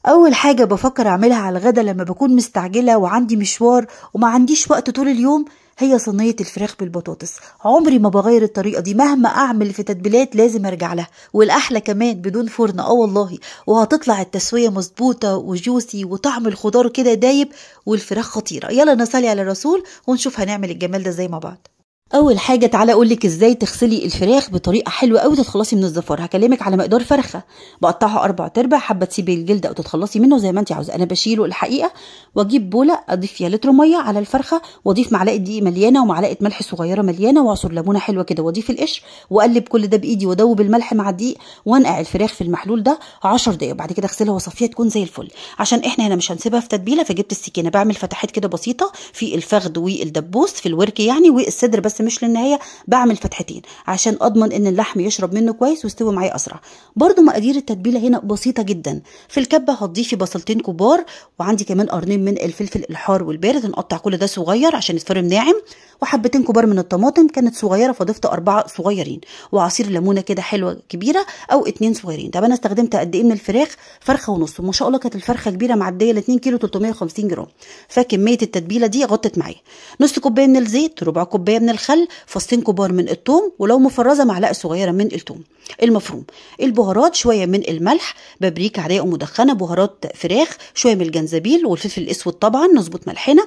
اول حاجة بفكر اعملها على الغدا لما بكون مستعجلة وعندي مشوار وما عنديش وقت طول اليوم هي صينية الفراخ بالبطاطس. عمري ما بغير الطريقة دي، مهما اعمل في تتبيلات لازم ارجع لها، والاحلى كمان بدون فرن. والله وهتطلع التسوية مظبوطة وجوسي وطعم الخضار كده دايب والفراخ خطيرة. يلا نصلي على الرسول ونشوف هنعمل الجمال ده ازاي مع بعض. اول حاجة تعالى اقول لك ازاي تغسلي الفراخ بطريقة حلوة قوي تتخلصي من الزفار. هكلمك على مقدار فرخة بقطعها 4 ارباع، حابة تسيبي الجلد او تتخلصي منه زي ما انت عاوزه. انا بشيله الحقيقة، واجيب بوله اضيف فيها لتر مية على الفرخه، واضيف معلقه دقيق مليانة ومعلقة ملح صغيرة مليانة، واعصر ليمونه حلوة كده، واضيف القشر، واقلب كل ده بايدي، وادوب الملح مع الدقيق، وانقع الفراخ في المحلول ده 10 دقايق. وبعد كده اغسلها واصفيها تكون زي الفل. عشان احنا هنا مش هنسيبها في تتبيله، فجبت السكينة بعمل فتحات كده بسيطة في الفخذ والدبوس في الورك يعني، والصدر بس مش للنهاية، بعمل فتحتين عشان اضمن ان اللحم يشرب منه كويس ويستوي معايا اسرع. برده مقادير التتبيله هنا بسيطة جدا. في الكبه هتضيفي بصلتين كبار، وعندي كمان قرنين من الفلفل الحار والبارد، نقطع كل ده صغير عشان يتفرم ناعم، وحبتين كبار من الطماطم كانت صغيرة فضفت 4 صغيرين، وعصير ليمونه كده حلوة كبيرة او 2 صغيرين. طب انا استخدمت قد ايه من الفراخ؟ فرخة ونص، وما شاء الله كانت الفرخه كبيرة معدية ل 2 كيلو 350 جرام، فكميه التتبيله دي غطت معايا. نص كوباية من الزيت، ربع كوباية من الخل، فصين كبار من الثوم، ولو مفرزه معلقه صغيرة من الثوم المفروم، البهارات شوية من الملح، بابريكا عادية ومدخنه، بهارات فراخ، شوية من الجنزبيل والفلفل الاسود طبعا نظبط ملحنا،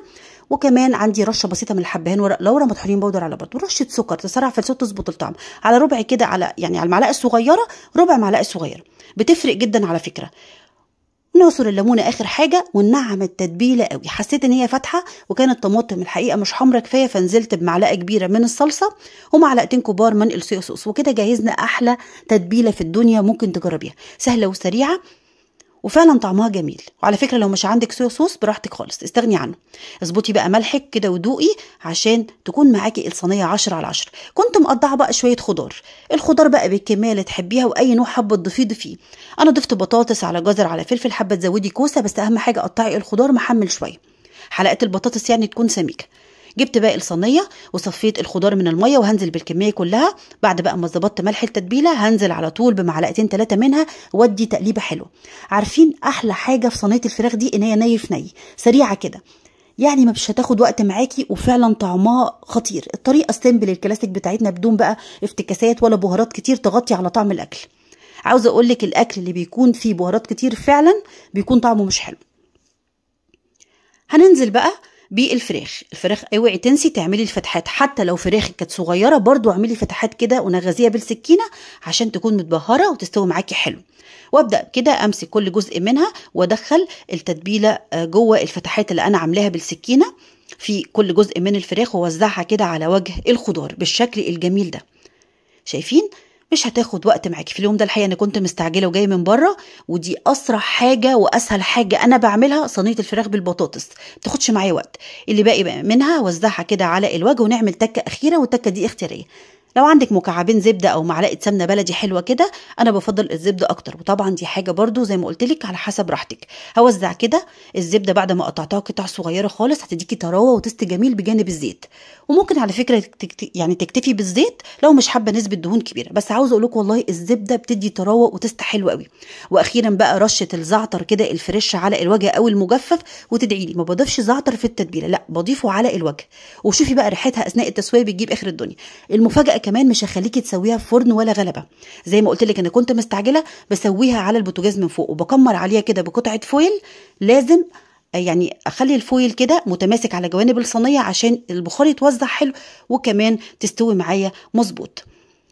وكمان عندي رشه بسيطة من الحبهان ورق لورا مطحونين بودر على بعض، ورشه سكر تسرع في الصوت تظبط الطعم، على ربع كده، على يعني على المعلقة الصغيرة، ربع معلقه صغيرة، بتفرق جدا على فكرة. نعصر الليمونه اخر حاجة وننعم التتبيله قوي. حسيت ان هي فاتحة وكانت الطماطم الحقيقة مش حمرا كفاية، فنزلت بمعلقه كبيرة من الصلصه ومعلقتين كبار من الصويا صوص، وكده جهزنا احلى تتبيله في الدنيا ممكن تجربيها، سهلة وسريعة وفعلا طعمها جميل. وعلى فكرة لو مش عندك صويا صوص براحتك خالص استغني عنه. اظبطي بقى ملحك كده ودوقي عشان تكون معاكي الصينية 10 على 10. كنت مقطعه بقى شوية خضار، الخضار بقى بالكمية اللي تحبيها واي نوع حابة تضيفيه ضيفيه. انا ضفت بطاطس على جزر على فلفل، حابة تزودي كوسة، بس اهم حاجة قطعي الخضار محمل شوية، حلقات البطاطس يعني تكون سميكة. جبت باقي الصينية وصفيت الخضار من المية وهنزل بالكمية كلها. بعد بقى ما ظبطت ملح التتبيله هنزل على طول بمعلقتين 3 منها وادي تقليبه حلوة. عارفين احلى حاجة في صينية الفراخ دي ان هي ني في ني، سريعة كده يعني ما مش هتاخد وقت معاكي، وفعلا طعمها خطير. الطريقة ال simple ال classic بتاعتنا بدون بقى افتكاسات ولا بهارات كتير تغطي على طعم الاكل. عاوزه اقول لك الاكل اللي بيكون فيه بهارات كتير فعلا بيكون طعمه مش حلو. هننزل بقى بالفراخ. الفراخ اوعي تنسي تعملي الفتحات، حتى لو فراخك كانت صغيرة برضو اعملي فتحات كده ونغزيها بالسكينة عشان تكون متبهره وتستوي معاكي حلو. وابدا كده امسك كل جزء منها وادخل التتبيله جوه الفتحات اللي انا عاملاها بالسكينة في كل جزء من الفراخ، ووزعها كده على وجه الخضار بالشكل الجميل ده. شايفين؟ مش هتاخد وقت معاكي في اليوم ده. الحقيقة انا كنت مستعجلة وجاية من بره، ودي اسرع حاجة واسهل حاجة انا بعملها، صينية الفراخ بالبطاطس، ما بتاخدش معايا وقت. اللي باقي بقى منها وزعها كده على الوجه، ونعمل تكه اخيرة، والتكه دي اختيارية. لو عندك مكعبين زبدة او معلقه سمنه بلدي حلوة كده، انا بفضل الزبدة اكتر، وطبعا دي حاجة برده زي ما قلت لك على حسب راحتك. هوزع كده الزبدة بعد ما قطعتها قطع صغيرة خالص، هتديكي طراوه و taste جميل بجانب الزيت. وممكن على فكرة يعني تكتفي بالزيت لو مش حابة نسبه دهون كبيرة، بس عاوزه اقول لكم والله الزبدة بتدي طراوه و taste حلو قوي. واخيرا بقى رشه الزعتر كده ال fresh على الوجه او المجفف، وتدعي لي. ما بضيفش زعتر في التتبيله، لا بضيفه على الوجه، وشوفي بقى ريحتها اثناء التسوية بتجيب اخر الدنيا. المفاجاة كمان مش هخليكي تسويها في فرن ولا غلبه، زي ما قلت لك انا كنت مستعجلة بسويها على البوتاجاز من فوق، وبكمر عليها كده بقطعه foil. لازم يعني اخلي ال foil كده متماسك على جوانب الصينية عشان البخار يتوزع حلو وكمان تستوي معايا مظبوط.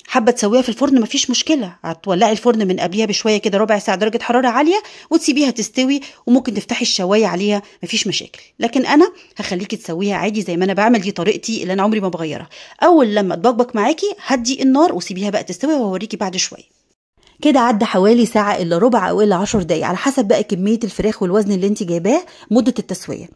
حابة تسويها في الفرن مفيش مشكلة، هتولعي الفرن من قبلها بشوية كده ربع ساعة درجه حرارة عالية وتسيبيها تستوي، وممكن تفتحي الشوايه عليها مفيش مشاكل. لكن انا هخليكي تسويها عادي زي ما انا بعمل، دي طريقتي اللي انا عمري ما بغيرها. اول لما تبقبق معاكي هدي النار وسيبيها بقى تستوي، وهوريكي بعد شوية. كده عدى حوالي ساعة الا ربع او الا 10 دقايق على حسب بقى كمية الفراخ والوزن اللي انت جايباه مده التسوية.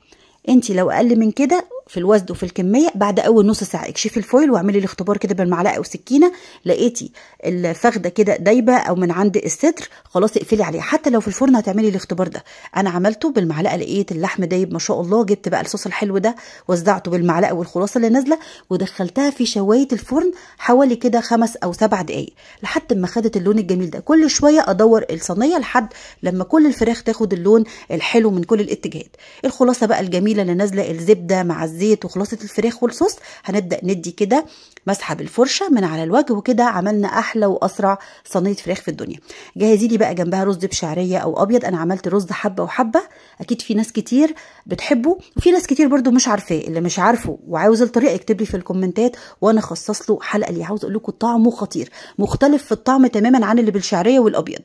انت لو اقل من كده في الوزن وفي الكمية بعد اول نص ساعة. اكشفي ال foil واعملي الاختبار كده بالمعلقه او سكينة، لقيتي الفخده كده دايبه او من عند الصدر خلاص اقفلي عليها. حتى لو في الفرن هتعملي الاختبار ده، انا عملته بالمعلقه لقيت اللحم دايب ما شاء الله. جبت بقى الصوص الحلو ده وزعته بالمعلقه والخلاصة اللي نازله، ودخلتها في شوايه الفرن حوالي كده 5 أو 7 دقائق لحد ما خدت اللون الجميل ده. كل شوية ادور الصينية لحد لما كل الفراخ تاخد اللون الحلو من كل الاتجاهات. الخلاصة بقى الجميلة اللي نازله الزبدة مع الزيت وخلاصة الفراخ والصوص، هنبدا ندي كده مسحه بالفرشه من على الوجه، وكده عملنا احلى واسرع صينية فراخ في الدنيا. جهزي لي بقى جنبها رز بشعريه او ابيض. انا عملت رز حبه وحبه، اكيد في ناس كتير بتحبه وفي ناس كتير برده مش عارفاه. اللي مش عارفه وعاوز الطريقة يكتب لي في الكومنتات وانا اخصص له حلقة. اللي عاوز اقول لكم طعمه خطير، مختلف في الطعم تماما عن اللي بالشعريه والابيض.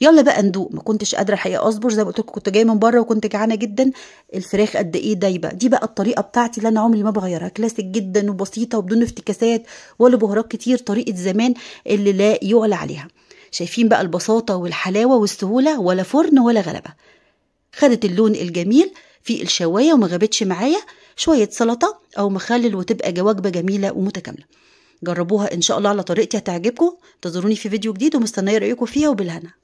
يلا بقى ندوق. ما كنتش قادرة الحقيقة اصبر، زي ما قلت لكم كنت جاية من بره وكنت جعانة جدا. الفراخ قد ايه دايبه. دي بقى الطريقة بتاعتي اللي انا عمري ما بغيرها، كلاسيك جدا وبسيطة وبدون افتكاسات ولا بهارات كتير، طريقه زمان اللي لا يعلى عليها. شايفين بقى البساطة والحلاوه والسهوله، ولا فرن ولا غلبه. خدت اللون الجميل في الشوايه وما غابتش معايا. شوية سلطة او مخلل وتبقى وجبة جميلة ومتكامله. جربوها ان شاء الله على طريقتي هتعجبكم. انتظروني في فيديو جديد ومستنيه رايكم فيها، وبالهنا.